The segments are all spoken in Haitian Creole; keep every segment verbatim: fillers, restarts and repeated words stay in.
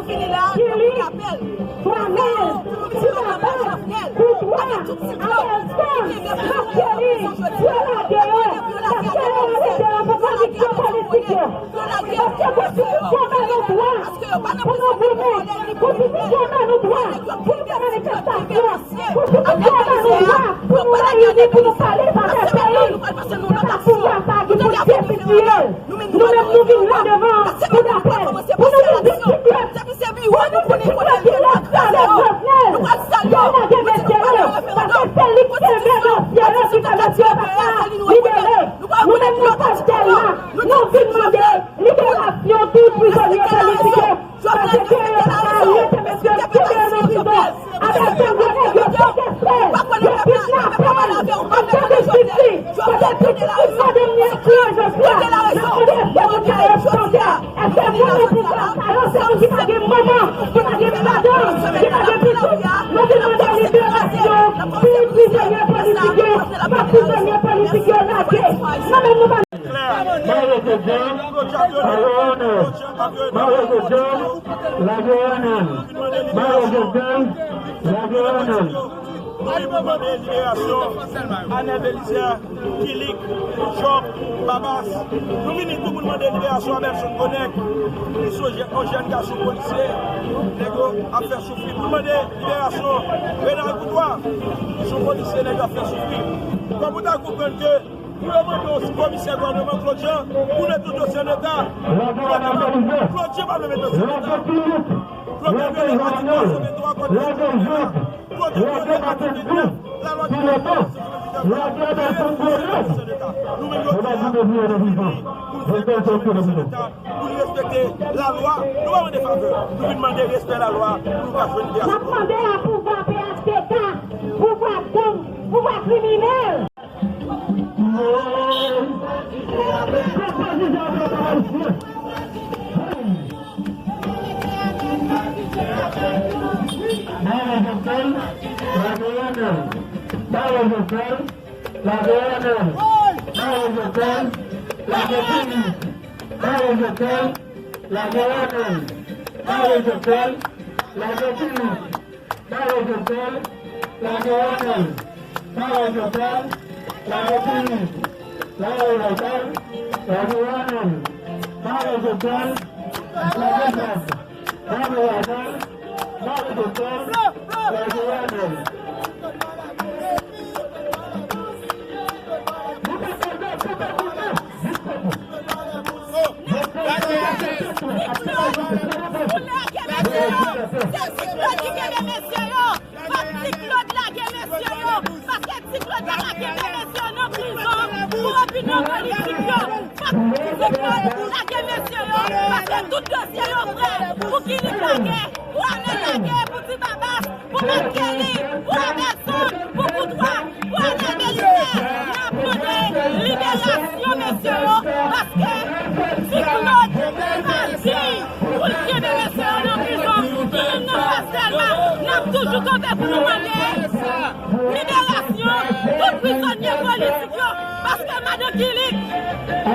Fini la, nou pran apèl. Fè yon, yon misyon kanpe Jovenel avèk tout siklòn ki kenbe pou yo pran prizon jodi a. Apre yo lage yo, paske yo arete yo pou konviksyon politik yo. Yo lage yo pou prizon yo. Paske yo pa nan prizon pou vòlè ni pou kriminèl. Nèg yo kenbe siklòn, kenbe misye avèk mizè a pou yo pa lage yo nan prizon. Nan semèn nan, nou pral pase nan yon lòt aksyon. Nou tande avèk diferan. Nou menm, nou vin la devan pou n apèl, pou nou vin di siklòn, pou nou di siklòn ki lòt sa lè Jovenel, yo lage mesye yo, paske se li k kenbe dosye yo ki fè mesye yo pa ka libere. Nou menm nou pa Dèlma, nou vin mande liberasyon tout prizonye politik yo, paske yo pa ka arete mesye yo kenbe yo nan prizon. Avèk gang yo, nèg yo pèk espre, yo kidnape, ap tande piti, kote piti madanm li an kriye jodi a, n ap mande èske moun sa yo chanje, èske moun nan pouvwa sa yo, se moun ki pa gen manman, ki pa gen madanm, ki pa gen pitit, nou vin mande liberasyon tout prizonye politik yo, fòk prizonye politik yo lage. Nou menm nou pa Mario Joseph, Mario Joseph, Mario Joseph, Mario Joseph, Mario Joseph. Nou vin mande liberasyon Anel Belizaire, Kilik, Job, Babas. Nou vini tou pou n mande liberasyon Abelson Gwonèg. Li se yon jèn gason polisye nèg yo ap fè soufri. Pou n mande liberasyon Renald Coudroy, li se yon polisye nèg yo ap fè soufri. Fòk ou ta konprann ke pou yo mande yon komisè gouvènman Claude Jean pou met yon dosye leta. Claude Jean pa vle met dosye leta. Claude Jean vle met atik san venntwa kòd leta. Claude Jean vle met atik vennèf. Lalwa ki mete dosye leta. Nou menm yo di a, nou vini pou n fè dosye leta, pou n respekte lalwa. Nou pa mande favè, nou vin mande respè lalwa pou nou ka jwenn liberasyon. N ap mande a pouvwa P H T K, pouvwa gang, pouvwa kriminèl. Mario Joseph, lage Anel. Mario Joseph, lage Anel. Mario Joseph, lage Kilik. Mario Joseph, lage Anel. Mario Joseph, lage Kilik. Mario Joseph, lage Anel. Mario Joseph, lage Kilik. Mario Joseph, lage Anel. Mario Joseph, lage Job. Mario Joseph, Mario Joseph, lage Anel. Se Ti Claude ki kenbe mesye yo. Fòk Ti Claude lage mesye yo. Paske Ti Claude pa ka kenbe mesye yo nan prizon pou opinyon politik yo. Fòk Ti Claude lage mesye yo. Paske tout dosye yo prè pou Kilik lage, pou Anel lage, pou Ti Babas, pou Marc Kelly, pou Abelson, pou Coudroy, pou Anel Belizaire. N ap mande liberasyon mesye yo, paske Ti Claude pa diy pou l kenbe mesye yo nan prizon. Nou menm nan Fas Dèlma, n ap toujou kanpe pou nou mande liberasyon tout prizonye politik yo, paske madan Kilik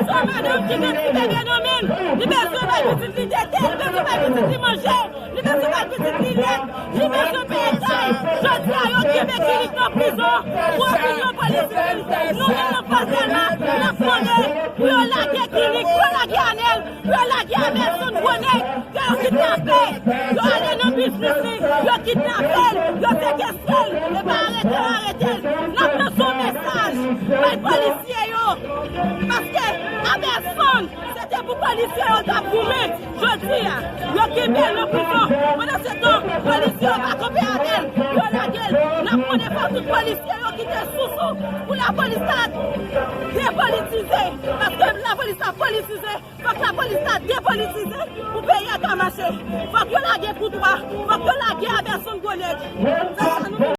se yon madanm ki gen ti bebe nan men l, li bezwen bay pitit li tete, li bezwen bay pitit li manje. Li bezwen bay pitit li lèt, li bezwen peye kay. Jodi a, yo kenbe Kilik nan prizon pou opinyon politik. Nou menm nan Fas Dèlma, n ap mande pou yo lage Kilik, pou yo lage Anel, pou yo lage Abelson Gwonèg, ke yo kidnape, yo ale nan biznis li, yo kidnape l, yo sekestre l, e pa arete yo arete l. N ap lanse yon mesaj bay polisye yo, paske Abelson, se te pou polisye yo t ap goumen. Jodi a, yo kenbe l nan prizon. Pandan se tan, polisye yo pa kanpe avè l, yo lage l. N ap mande fòk tout polisye yo kite sousou pou lapolis la depolitize. Paske lapolis la politize, fòk lapolis la depolitize pou peyi a ka mache. Fòk yo lage Coudroy, fòk yo lage Abelson Gwonèg. Se sa nou